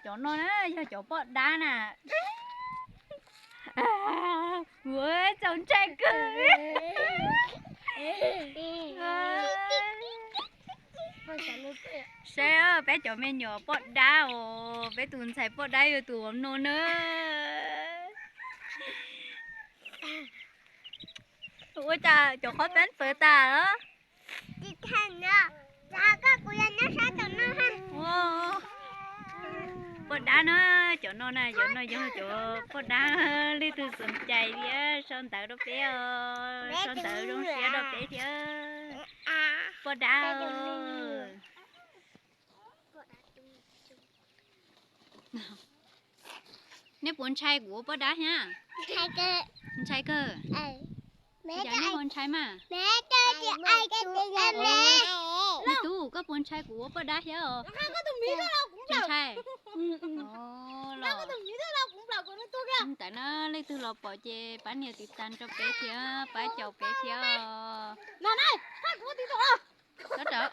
Cov no na yog cov poj dab na. Ua txaus ntshai kawg. Saib peb cov me nyuam poj dab os, peb tus ntxhais poj dab yog tus no na. Ua cas cov qhov peb pawv tas los? Poj dab na, cov no na, cov no yog cov poj dab, leej twg xom cai thiab sau ntawv rau peb os, sau ntawv zoo siab rau peb thiab. Poj dab. Nej puas ntshai kuv ua poj dab thiab? Ntshai kawg. Cas nej puas ntshai mas? Me tub, koj puas ntshai kuv ua poj dab thiab os? Tsis ntshai. Ntawm no leej twg los pom ces pab nias tiv tas rau peb thiab, pab caum peb thiab. Tab tom